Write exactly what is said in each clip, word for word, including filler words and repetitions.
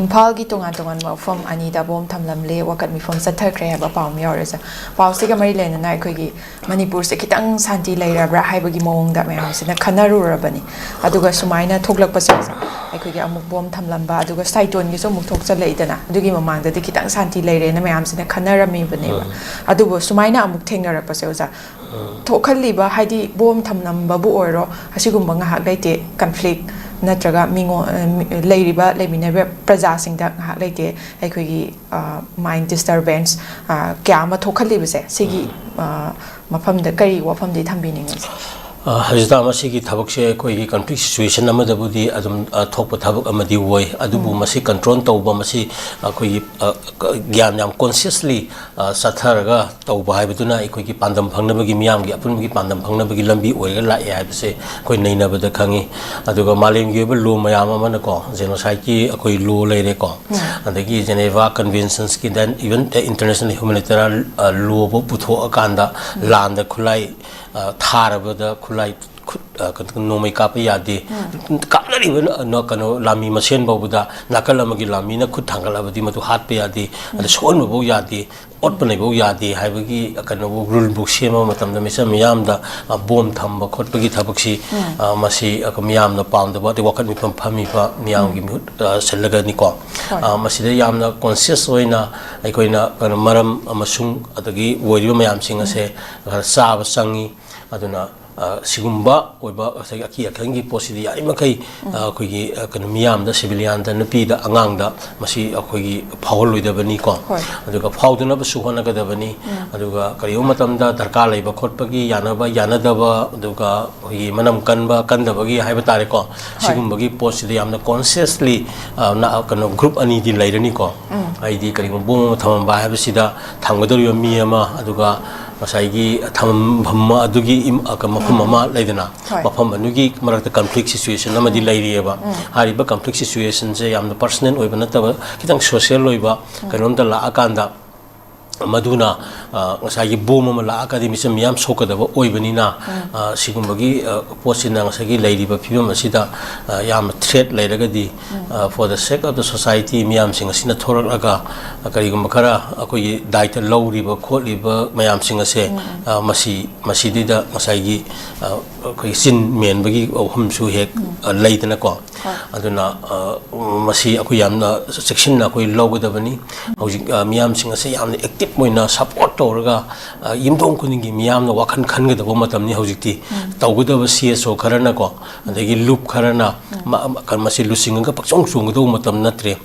ꯏꯝꯐꯥꯜꯒꯤ ꯇꯣꯉꯥꯟ ꯇꯣꯉꯥꯟꯕ ꯃꯐꯝ ꯑꯅꯤꯗ ꯕꯣꯝ ꯊꯝꯂꯝꯂꯦ, ꯋꯥꯀꯠ ꯃꯤꯐꯝ ꯆꯠꯊꯈ꯭ꯔꯦ ꯍꯥꯏꯕ ꯄꯥꯎ ꯑꯃ ꯌꯥꯎꯔꯦ꯫ ꯁꯥꯔ, ꯄꯥꯎꯁꯤꯒ ꯃꯔꯤ ꯂꯩꯅꯅ ꯑꯩꯈꯣꯏꯒꯤ ꯃꯅꯤꯄꯨꯔꯁꯦ ꯈꯤꯇꯪ ꯁꯥꯟꯇꯤ ꯂꯩꯔꯕ꯭ꯔꯥ ꯍꯥꯏꯕꯒꯤ ꯃꯑꯣꯡꯗ ꯃꯌꯥꯝꯁꯤꯅ ꯈꯟꯅꯔꯨꯔꯕꯅꯤ꯫ ꯑꯗꯨꯒ ꯁꯨꯃꯥꯏꯅ ꯊꯣꯛꯂꯛꯄꯁꯦ, ꯁꯥꯔ, ꯑꯩꯈꯣꯏꯒꯤ ꯑꯃꯨꯛ ꯕꯣꯝ ꯊꯝꯂꯝꯕ, ꯑꯗꯨꯒ ꯁꯥꯏꯇꯣꯟꯒꯤꯁꯨ ꯑꯃꯨꯛ ꯊꯣꯛꯆꯜꯂꯛꯏꯗꯅ, ꯑꯗꯨꯒꯤ ꯃꯃꯥꯡꯗꯗꯤ ꯈꯤꯇꯪ ꯁꯥꯟꯇꯤ ꯂꯩꯔꯦꯅ ꯃꯌꯥꯝꯁꯤꯅ ꯈꯟꯅꯔꯝꯃꯤꯕꯅꯦꯕ꯫ ꯑꯗꯨꯕꯨ ꯁꯨꯃꯥꯏꯅ ꯑꯃꯨꯛ ꯊꯦꯡꯅꯔꯛꯄꯁꯦ, ꯑꯣꯖꯥ, ꯊꯣꯛꯍꯜꯂꯤꯕ, ꯍꯥꯏꯗꯤ ꯕꯣꯝ ꯊꯝꯂꯝꯕꯕꯨ ꯑꯣꯏꯔꯣ, ꯑꯁꯤꯒꯨꯝꯕ ꯉꯥꯏꯍꯥꯛ ꯂꯩꯇꯦ ꯀꯟꯐ꯭ꯂꯤꯛ ꯅꯠꯇ꯭ꯔꯒ ꯃꯤꯉꯣꯟ, ꯑ, ꯃꯤ-, ꯂꯩꯔꯤꯕ, ꯂꯩꯃꯤꯟꯅꯔꯤꯕ ꯄ꯭ꯔꯖꯥꯁꯤꯡꯗ ꯉꯥꯏꯍꯥꯛ ꯂꯩꯇꯦ ꯑꯩꯈꯣꯏꯒꯤ, ꯑ, ꯃꯥꯏꯟ ꯗꯤꯁꯇꯔꯕꯦꯟꯁ, ꯑ, ꯀꯌꯥ ꯑꯃ ꯊꯣꯛꯍꯜꯂꯤꯕꯁꯦ, ꯁꯤꯒꯤ, ꯑ, ꯃꯐꯝꯗ ꯀꯔꯤ ꯋꯥꯐꯝꯗꯤ ꯊꯝꯕꯤꯅꯤꯡꯉꯤ? ꯑ, ꯍꯧꯖꯤꯛꯇ ꯃꯁꯤꯒꯤ ꯊꯕꯛꯁꯦ ꯑꯩꯈꯣꯏꯒꯤ ꯀꯟꯐ꯭ꯂꯤꯛ ꯁꯤꯆꯨꯋꯦꯁꯟ ꯑꯃꯗꯕꯨꯗꯤ ꯑꯗꯨꯝ, ꯑ, ꯊꯣꯛꯄ ꯊꯕꯛ ꯑꯃꯗꯤ ꯑꯣꯏ, ꯑꯗꯨꯕꯨ ꯃꯁꯤ ꯀꯟꯇ꯭ꯔꯣꯜ ꯇꯧꯕ, ꯃꯁꯤ ꯑꯩꯈꯣꯏꯒꯤ, ꯑ, ꯒ꯭ꯌꯥꯟ ꯌꯥꯝ ꯀꯣꯟꯁꯤꯌꯁꯂꯤ, ꯑ, ꯆꯠꯊꯔꯒ ꯇꯧꯕ ꯍꯥꯏꯕꯗꯨꯅ ꯑꯩꯈꯣꯏꯒꯤ ꯄꯥꯟꯗꯝ ꯐꯪꯅꯕꯒꯤ, ꯃꯤꯌꯥꯝꯒꯤ ꯑꯄꯨꯟꯕꯒꯤ ꯄꯥꯟꯗꯝ ꯐꯪꯅꯕꯒꯤ ꯂꯝꯕꯤ ꯑꯣꯏꯔꯒ ꯂꯥꯛꯑꯦ ꯍꯥꯏꯕꯁꯦ ꯑꯩꯈꯣꯏ ꯅꯩꯅꯕꯗ ꯈꯪꯉꯤ꯫ ꯑꯗꯨꯒ ꯃꯥꯂꯦꯝꯒꯤ ꯑꯣꯏꯕ ꯂꯣ ꯃꯌꯥꯝ ꯑꯃꯅꯀꯣ, ꯖꯦꯅꯣꯁꯥꯏꯠꯀꯤ ꯑꯩꯈꯣꯏ ꯂꯣ ꯂꯩꯔꯦꯀꯣ, ꯑꯗꯒꯤ Geneva ꯀꯟꯚꯦꯟꯁꯟꯁꯀꯤ, then even the international humanitarian, ꯑ, ꯂꯣꯕꯨ ꯄꯨꯊꯣꯛꯑꯀꯥꯟꯗ ꯂꯥꯟꯗ ꯈꯨꯠꯂꯥꯏ, ꯑ, ꯊꯥꯔꯕꯗ ꯈꯨꯠꯂꯥꯏ ꯈꯨꯠ, ꯑ, ꯀꯩꯅꯣ, ꯅꯣꯡꯃꯩ ꯀꯥꯞꯄ ꯌꯥꯗꯦ꯫ ꯀꯥꯞꯅꯔꯤꯕ, ꯑ, ꯀꯩꯅꯣ, ꯂꯥꯟꯃꯤ ꯃꯁꯦꯟ ꯐꯥꯎꯕꯗ ꯅꯥꯀꯜ ꯑꯃꯒꯤ ꯂꯥꯟꯃꯤꯅ ꯈꯨꯠ ꯊꯥꯡꯒꯠꯂꯕꯗꯤ ꯃꯗꯨ ꯍꯥꯠꯄ ꯌꯥꯗꯦ, ꯑꯗ ꯁꯣꯛꯍꯟꯕꯐꯧ ꯌꯥꯗꯦ, ꯑꯣꯠꯄꯅꯩꯐꯧ ꯌꯥꯗꯦ ꯍꯥꯏꯕꯒꯤ, ꯑ, ꯀꯩꯅꯣꯕꯨ, ꯔꯨꯜꯕꯨ ꯁꯦꯝꯕ ꯃꯇꯝꯗ ꯃꯤꯆꯝ ꯃꯤꯌꯥꯝꯗ, ꯑ, ꯕꯣꯝ ꯊꯝꯕ ꯈꯣꯠꯄꯒꯤ ꯊꯕꯛꯁꯤ, ꯑ, ꯃꯁꯤ, ꯑ, ꯃꯤꯌꯥꯝꯅ ꯄꯥꯝꯗꯕ, ꯑꯗꯩ ꯋꯥꯀꯠ ꯃꯤꯐꯝ ꯐꯝꯃꯤꯕ ꯃꯤꯌꯥꯝꯒꯤ ꯃꯤꯍꯨꯠ, ꯑ, ꯁꯤꯜꯂꯒꯅꯤꯀꯣ꯫ ꯑ, ꯃꯁꯤꯗ ꯌꯥꯝꯅ ꯀꯣꯟꯁꯤꯌꯁ ꯑꯣꯏꯅ ꯑꯩꯈꯣꯏꯅ, ꯀꯩꯅꯣ, ꯃꯔꯝ ꯑꯃꯁꯨꯡ ꯑꯗꯒꯤ ꯑꯣꯏꯔꯤꯕ ꯃꯌꯥꯝꯁꯤꯡ ꯑꯁꯦ ꯈꯔ ꯆꯥꯕ ꯆꯪꯉꯤ꯫ ꯑꯗꯨꯅ, ꯑ, ꯁꯤꯒꯨꯝꯕ ꯑꯣꯏꯕ ꯉꯁꯥꯏꯒꯤ ꯑꯀꯤ ꯑꯈꯪꯒꯤ ꯄꯣꯠꯁꯤꯗꯤ ꯌꯥꯔꯤꯃꯈꯩ, ꯑ, ꯑꯩꯈꯣꯏꯒꯤ, ꯑ, ꯀꯩꯅꯣ, ꯃꯤꯌꯥꯝꯗ, ꯁꯤꯚꯤꯂꯤꯌꯥꯟꯗ, ꯅꯨꯄꯤꯗ, ꯑꯉꯥꯡꯗ ꯃꯁꯤ ꯑꯩꯈꯣꯏꯒꯤ ꯐꯥꯎꯍꯜꯂꯣꯏꯗꯕꯅꯤꯀꯣ꯫ ꯍꯣꯏ꯫ ꯑꯗꯨꯒ ꯐꯥꯎꯗꯅꯕꯁꯨ ꯍꯣꯠꯅꯒꯗꯕꯅꯤ꯫ ꯑꯗꯨꯒ ꯀꯔꯤꯒꯨꯝꯕ ꯃꯇꯝꯗ ꯗꯔꯀꯥꯔ ꯂꯩꯕ ꯈꯣꯠꯄꯒꯤ ꯌꯥꯅꯕ ꯌꯥꯅꯗꯕ, ꯑꯗꯨꯒ ꯑꯩꯈꯣꯏꯒꯤ ꯃꯅꯝ ꯀꯟꯕ ꯀꯟꯗꯕꯒꯤ ꯍꯥꯏꯕ ꯇꯥꯔꯦꯀꯣ, ꯁꯤꯒꯨꯝꯕꯒꯤ ꯄꯣꯠꯁꯤꯗ ꯌꯥꯝꯅ ꯀꯣꯟꯁꯤꯌꯁꯂꯤ, ꯑ, ꯅ-, ꯀꯩꯅꯣ, ꯒ꯭ꯔꯨꯞ ꯑꯅꯤꯗꯤ ꯂꯩꯔꯅꯤꯀꯣ꯫ ꯍꯥꯏꯗꯤ ꯀꯔꯤꯒꯨꯝꯕ ꯕꯣꯝ ꯑꯃ ꯊꯝꯃꯝꯕ ꯍꯥꯏꯕꯁꯤꯗ ꯊꯝꯒꯗꯧꯔꯤꯕ ꯃꯤ ꯑꯃ, ꯑꯗꯨꯒ ꯉꯁꯥꯏꯒꯤ ꯊꯝꯐꯝ ꯑꯗꯨꯒꯤ ꯏꯝ-, ꯑ, ꯀ-, ꯃꯐꯝ ꯑꯃ ꯂꯩꯗꯅ, ꯍꯣꯏ꯫ ꯃꯐꯝ ꯑꯗꯨꯒꯤ ꯃꯔꯛꯇ ꯀꯟꯐ꯭ꯂꯤꯛ ꯁꯤꯆꯨꯋꯦꯁꯟ ꯑꯃꯗꯤ ꯂꯩꯔꯤꯑꯕ꯫ ꯍꯥꯏꯔꯤꯕ ꯀꯟꯐ꯭ꯂꯤꯛ ꯁꯤꯆꯨꯋꯦꯁꯟꯁꯦ ꯌꯥꯝꯅ ꯄꯔꯁꯅꯦꯜ ꯑꯣꯏꯕ ꯅꯠꯇꯕ, ꯈꯤꯇꯪ ꯁꯣꯁꯤꯌꯦꯜ ꯑꯣꯏꯕ ꯀꯩꯅꯣꯝꯇ ꯂꯥꯛꯑꯀꯥꯟꯗ, ꯃꯗꯨꯅ ꯉꯁꯥꯏꯒꯤ ꯕꯣꯝ ꯑꯃ ꯂꯥꯛꯑꯒꯗꯤ ꯃꯤꯆꯝ ꯃꯤꯌꯥꯝ ꯁꯣꯛꯀꯗꯕ ꯑꯣꯏꯕꯅꯤꯅ, ꯁꯤꯒꯨꯝꯕꯒꯤ ꯄꯣꯠꯁꯤꯅ ꯉꯁꯥꯏꯒꯤ ꯂꯩꯔꯤꯕ ꯐꯤꯕꯝ ꯑꯁꯤꯗ ꯌꯥꯝꯅ ꯊ꯭ꯔꯦꯠ ꯂꯩꯔꯒꯗꯤ, for the sake of the society, ꯃꯤꯌꯥꯝꯁꯤꯡ ꯑꯁꯤꯅ ꯊꯣꯔꯛꯂꯒ ꯀꯔꯤꯒꯨꯝꯕ ꯈꯔ ꯑꯩꯈꯣꯏꯒꯤ ꯗꯥꯏꯇ ꯂꯧꯔꯤꯕ ꯈꯣꯠꯂꯤꯕ ꯃꯌꯥꯝꯁꯤꯡ ꯑꯁꯦ, ꯃꯁꯤ, ꯃꯁꯤꯗꯩꯗ ꯉꯁꯥꯏꯒꯤ ꯑꯩꯈꯣꯏ ꯆꯤꯟ ꯃꯦꯟꯕꯒꯤ ꯋꯥꯐꯝꯁꯨ ꯍꯦꯛ ꯂꯩꯗꯅꯀꯣ꯫ ꯑꯗꯨꯅ ꯃꯁꯤ ꯑꯩꯈꯣꯏ ꯌꯥꯝꯅ ꯆꯦꯛꯁꯤꯟꯅ ꯑꯩꯈꯣꯏ ꯂꯧꯒꯗꯕꯅꯤ꯫ ꯍꯧꯖꯤꯛ ꯃꯤꯌꯥꯝꯁꯤꯡ ꯑꯁꯦ ꯌꯥꯝꯅ ꯑꯦꯛꯇꯤꯚ ꯑꯣꯏꯅ ꯁꯞꯄꯣꯔꯠ ꯇꯧꯔꯒ, ꯌꯨꯝꯊꯣꯡ ꯈꯨꯗꯤꯡꯒꯤ ꯃꯤꯌꯥꯝꯅ ꯋꯥꯈꯜ ꯈꯟꯒꯗꯕ ꯃꯇꯝꯅꯤ ꯍꯧꯖꯤꯛꯇꯤ꯫ ꯇꯧꯒꯗꯕ ꯁꯤ ꯑꯦꯁ ꯑꯣ ꯈꯔꯅꯀꯣ, ꯑꯗꯒꯤ ꯂꯨꯞ ꯈꯔꯅ ꯃꯁꯤ ꯂꯨꯆꯤꯡꯉꯒ ꯄꯛꯆꯣꯡ ꯆꯣꯡꯒꯗꯧꯕ ꯃꯇꯝ ꯅꯠꯇ꯭ꯔꯦ꯫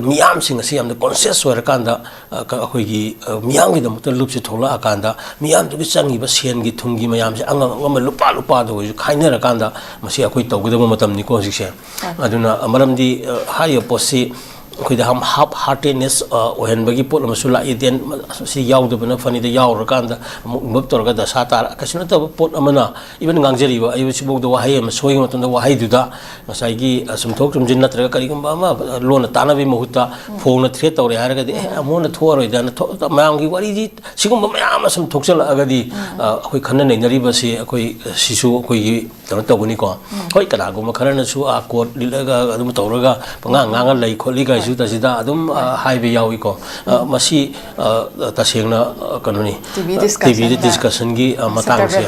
ꯃꯤꯌꯥꯝꯁꯤꯡ ꯑꯁꯤ ꯌꯥꯝꯅ ꯀꯣꯟꯁꯤꯌꯁ ꯑꯣꯏꯔꯀꯥꯟꯗ, ꯑꯩꯈꯣꯏꯒꯤ ꯃꯤꯌꯥꯝꯒꯤꯗꯃꯛꯇ ꯂꯨꯞꯁꯤ ꯊꯣꯛꯂꯛꯑꯀꯥꯟꯗ, ꯃꯤꯌꯥꯝꯗꯨꯒꯤ ꯆꯪꯉꯤꯕ ꯁꯦꯟꯒꯤ ꯊꯨꯝꯒꯤ ꯃꯌꯥꯝꯁꯦ, ꯑꯉꯝ ꯑꯉꯝꯕ ꯂꯨꯄꯥ ꯂꯨꯄꯥꯗ ꯑꯣꯏꯔꯁꯨ ꯈꯥꯏꯅꯔꯀꯥꯟꯗ, ꯃꯁꯤ ꯑꯩꯈꯣꯏ ꯇꯧꯒꯗꯕ ꯃꯇꯝꯅꯤꯀꯣ ꯍꯧꯖꯤꯛꯁꯦ꯫ ꯑꯗꯨꯅ ꯃꯔꯝꯗꯤ ꯍꯥꯏꯔꯤꯕ ꯄꯣꯠꯁꯤ ꯑꯩꯈꯣꯏꯗ ꯍꯥꯞ ꯍꯥꯔꯇꯦꯗꯅꯦꯁ ꯑꯣꯏꯍꯟꯕꯒꯤ ꯄꯣꯠ ꯑꯃꯁꯨ ꯂꯥꯛꯏ꯫ ꯗꯦꯟ ꯁꯤ ꯌꯥꯎꯗꯕꯅ ꯐꯅꯤꯗ, ꯌꯥꯎꯔꯀꯥꯟꯗ ꯑꯃꯨꯛ ꯏꯟꯚꯣꯜꯕ ꯇꯧꯔꯒ ꯗꯁꯥ ꯇꯥꯔ, ꯀꯩꯁꯨ ꯅꯠꯇꯕ ꯄꯣꯠ ꯑꯃꯅ, ꯏꯚꯟ ꯉꯥꯡꯖꯔꯤꯕ ꯑꯩ ꯁꯤꯐꯥꯎꯗ ꯋꯥꯍꯩ ꯑꯃ ꯁꯣꯏꯕ ꯃꯇꯝꯗ ꯋꯥꯍꯩꯗꯨꯗ ꯉꯁꯥꯏꯒꯤ ꯆꯨꯝꯊꯣꯛ ꯆꯨꯝꯁꯤꯟ ꯅꯠꯇ꯭ꯔꯒ ꯀꯔꯤꯒꯨꯝꯕ ꯑꯃ ꯂꯣꯟꯅ ꯇꯥꯅꯕꯒꯤ ꯃꯍꯨꯠꯇ ꯐꯣꯡꯅ ꯊ꯭ꯔꯦꯠ ꯇꯧꯔꯦ ꯍꯥꯏꯔꯒꯗꯤ, ꯑꯦ, ꯑꯃꯨꯛ ꯍꯟꯅ ꯊꯣꯛꯑꯔꯣꯏꯗꯅ ꯃꯌꯥꯝꯒꯤ ꯋꯥꯔꯤꯗꯤ ꯁꯤꯒꯨꯝꯕ ꯃꯌꯥꯝ ꯑꯃ ꯁꯨꯝ ꯊꯣꯛꯆꯜꯂꯛꯑꯒꯗꯤ, ꯑꯩꯈꯣꯏ ꯈꯟꯅ ꯅꯩꯅꯔꯤꯕꯁꯤ ꯑꯩꯈꯣꯏ ꯁꯤꯁꯨ ꯑꯩꯈꯣꯏꯒꯤ ꯀꯩꯅꯣ ꯇꯧꯒꯅꯤꯀꯣ꯫ ꯍꯣꯏ, ꯀꯅꯥꯒꯨꯝꯕ ꯈꯔꯅꯁꯨ ꯑꯥ ꯀꯣꯔꯠ ꯂꯤꯠꯂꯒ ꯑꯗꯨꯝ ꯇꯧꯔꯒ ꯄꯉꯥꯡ ꯉꯥꯡꯉ ꯂꯩ ꯈꯣꯠꯂꯤ ꯀꯥꯏꯁꯨ ꯇꯁꯤꯗ ꯑꯗꯨꯝ ꯍꯥꯏꯕ ꯌꯥꯎꯏꯀꯣ꯫ ꯃꯁꯤ ꯇꯁꯦꯡꯅ ꯀꯩꯅꯣꯅꯤ, ꯇꯤꯚꯤꯗ ꯗꯤꯁꯀꯁꯟꯒꯤ ꯃꯇꯥꯡꯁꯦ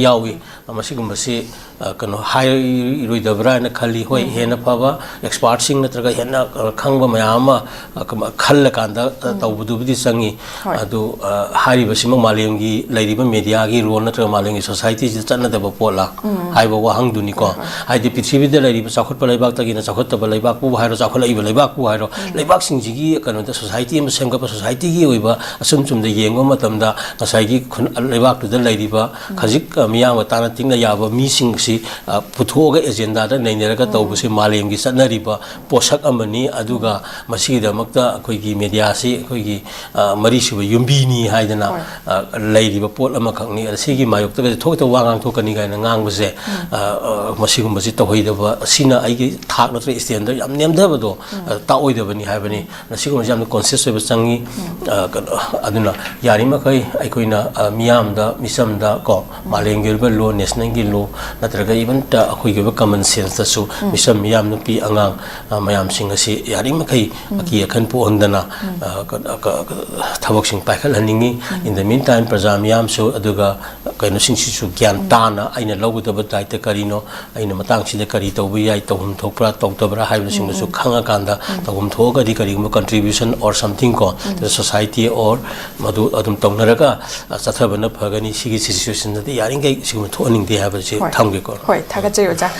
ꯌꯥꯎꯏ꯫ ꯃꯁꯤꯒꯨꯝꯕꯁꯤ ꯀꯩꯅꯣ ꯍꯥꯏꯔꯣꯏꯗꯕ꯭ꯔꯥ ꯍꯥꯏꯅ ꯈꯜꯂꯤ꯫ ꯍꯣꯏ, ꯍꯦꯟꯅ ꯐꯕ ꯑꯦꯛꯁꯄꯥꯔꯠꯁꯤꯡ ꯅꯠꯇ꯭ꯔꯒ ꯍꯦꯟꯅ ꯈꯪꯕ ꯃꯌꯥꯝ ꯑꯃ ꯈꯜꯂꯀꯥꯟꯗ ꯇꯧꯕꯗꯨꯕꯨꯗꯤ ꯆꯪꯉꯤ꯫ ꯑꯗꯨ ꯍꯥꯏꯔꯤꯕꯁꯤꯃꯛ ꯃꯥꯂꯦꯝꯒꯤ ꯂꯩꯔꯤꯕ ꯃꯦꯗꯤꯌꯥꯒꯤ ꯔꯣꯜ ꯅꯠꯇ꯭ꯔꯒ ꯃꯥꯂꯦꯝꯒꯤ ꯁꯣꯁꯥꯏꯇꯤꯁꯤꯗ ꯆꯠꯅꯗꯕ ꯄꯣꯠꯂꯥ ꯍꯥꯏꯕ ꯋꯥꯍꯪꯗꯨꯅꯤꯀꯣ꯫ ꯍꯥꯏꯗꯤ ꯄ꯭ꯔꯤꯊꯤꯕꯤꯗ ꯂꯩꯔꯤꯕ ꯆꯥꯎꯈꯠꯄ ꯂꯩꯕꯥꯛꯇꯒꯤꯅ ꯆꯥꯎꯈꯠꯇꯕ ꯂꯩꯕꯥꯛꯄꯨ ꯍꯥꯏꯔꯣ, ꯆꯥꯎꯈꯠꯂꯛꯏꯕ ꯂꯩꯕꯥꯛꯄꯨ ꯍꯥꯏꯔꯣ, ꯂꯩꯕꯥꯛꯁꯤꯡꯁꯤꯒꯤ ꯀꯩꯅꯣꯗ ꯁꯣꯁꯥꯏꯇꯤ ꯑꯃ ꯁꯦꯝꯒꯠꯄ, ꯁꯣꯁꯥꯏꯇꯤꯒꯤ ꯑꯣꯏꯕ ꯑꯁꯨꯝ ꯆꯨꯝꯗ ꯌꯦꯡꯕ ꯃꯇꯝꯗ ꯉꯁꯥꯏꯒꯤ ꯂꯩꯕꯥꯛꯇꯨꯗ ꯂꯩꯔꯤꯕ ꯈꯖꯤꯛ ꯃꯤꯌꯥꯝꯒ ꯇꯥꯟꯅ ꯁꯤꯡꯅ ꯌꯥꯕ ꯃꯤꯁꯤꯡꯁꯤ, ꯑ, ꯄꯨꯊꯣꯛꯑꯒ ꯑꯦꯖꯦꯟꯗꯥꯗ ꯅꯩꯅꯔꯒ ꯇꯧꯕꯁꯦ ꯃꯥꯂꯦꯝꯒꯤ ꯆꯠꯅꯔꯤꯕ ꯄꯣꯠꯁꯛ ꯑꯃꯅꯤ꯫ ꯑꯗꯨꯒ ꯃꯁꯤꯒꯤꯗꯃꯛꯇ ꯑꯩꯈꯣꯏꯒꯤ ꯃꯦꯗꯤꯌꯥꯁꯤ ꯑꯩꯈꯣꯏꯒꯤ, ꯑ, ꯃꯔꯤꯁꯨꯕ ꯌꯨꯝꯕꯤꯅꯤ ꯍꯥꯏꯗꯅ, ꯍꯣꯏ꯫ ꯑ, ꯂꯩꯔꯤꯕ ꯄꯣꯠ ꯑꯃꯈꯛꯅꯤ꯫ ꯑꯗ ꯁꯤꯒꯤ ꯃꯥꯌꯣꯛꯇꯒꯁꯦ ꯊꯣꯛꯇ ꯋꯥ ꯉꯥꯡꯊꯣꯛꯀꯅꯤ ꯀꯥꯏꯅ ꯉꯥꯡꯕꯁꯦ, ꯑ, ꯑ, ꯃꯁꯤꯒꯨꯝꯕꯁꯤ ꯇꯧꯍꯩꯗꯕ, ꯑꯁꯤꯅ ꯑꯩꯒꯤ ꯊꯥꯛ ꯅꯠꯇ꯭ꯔꯒ ꯏꯁꯇꯦꯟꯗꯔ ꯌꯥꯝ ꯅꯦꯝꯊꯕꯗꯣ, ꯑ, ꯇꯥꯛꯑꯣꯏꯗꯕꯅꯤ ꯍꯥꯏꯕꯅꯤ꯫ ꯃꯁꯤꯒꯨꯝꯕꯁꯤ ꯌꯥꯝꯅ ꯀꯣꯟꯁꯤꯌꯁ ꯑꯣꯏꯕ ꯆꯪꯉꯤ꯫ ꯑ, ꯀꯩꯅꯣ, ꯑꯗꯨꯅ ꯌꯥꯔꯤꯃꯈꯩ ꯑꯩꯈꯣꯏꯅ, ꯑ, ꯃꯤꯌꯥꯝꯗ, ꯃꯤꯆꯝꯗ ꯀꯣ, ꯃꯥꯂꯦꯝꯒꯤ ꯑꯣꯏꯕ ꯂꯣ, ꯅꯦꯁꯅꯦꯜꯒꯤ ꯂꯣ, ꯅꯠꯇ꯭ꯔꯒ ꯏꯚꯟ ꯑꯩꯈꯣꯏꯒꯤ ꯑꯣꯏꯕ ꯀꯃꯟ ꯁꯦꯟꯁꯇꯁꯨ ꯃꯤꯆꯝ, ꯃꯤꯌꯥꯝ, ꯅꯨꯄꯤ, ꯑꯉꯥꯡ, ꯑ, ꯃꯌꯥꯝꯁꯤꯡ ꯑꯁꯤ ꯌꯥꯔꯤꯃꯈꯩ ꯑꯀꯤ ꯑꯈꯟ ꯄꯣꯛꯍꯟꯗꯅ, ꯑ, ꯀ-, ꯀ-, ꯀ-, ꯊꯕꯛꯁꯤꯡ ꯄꯥꯏꯈꯠꯍꯟꯅꯤꯡꯉꯤ꯫ In the meantime, ꯄ꯭ꯔꯖꯥ ꯃꯤꯌꯥꯝꯁꯨ, ꯑꯗꯨꯒ ꯀꯩꯅꯣꯁꯤꯡꯁꯤꯁꯨ ꯒ꯭ꯌꯥꯟ ꯇꯥꯅ ꯑꯩꯅ ꯂꯧꯒꯗꯕ ꯗꯥꯏꯇ ꯀꯔꯤꯅꯣ, ꯑꯩꯅ ꯃꯇꯥꯡꯁꯤꯗ ꯀꯔꯤ ꯇꯧꯕ ꯌꯥꯏ, ꯇꯧꯐꯝ ꯊꯣꯛꯄ꯭ꯔꯥ, ꯇꯧꯗꯕ꯭ꯔꯥ ꯍꯥꯏꯕꯅꯆꯤꯡꯕꯁꯨ ꯈꯪꯉꯀꯥꯟꯗ, ꯇꯧꯐꯝ ꯊꯣꯛꯑꯒꯗꯤ ꯀꯔꯤꯒꯨꯝꯕ contribution or something ꯀꯣ, society or ꯃꯗꯨ ꯑꯗꯨꯝ ꯇꯧꯅꯔꯒ, ꯑ, ꯆꯠꯊꯕꯅ ꯐꯒꯅꯤ꯫ ꯁꯤꯒꯤ ꯁꯤꯆꯨꯋꯦꯁꯟꯗꯗꯤ ꯌꯥꯔꯤꯈꯩ ꯁꯤꯒꯨꯝꯕ ꯊꯣꯛꯍꯟꯅꯤꯡꯗꯦ ꯍꯥꯏꯕꯁꯤ ꯍꯣꯏ꯫ ꯊꯝꯒꯦꯀꯣ꯫ ꯍꯣꯏ, ꯊꯥꯒꯠꯆꯔꯤ ꯑꯣꯖꯥ꯫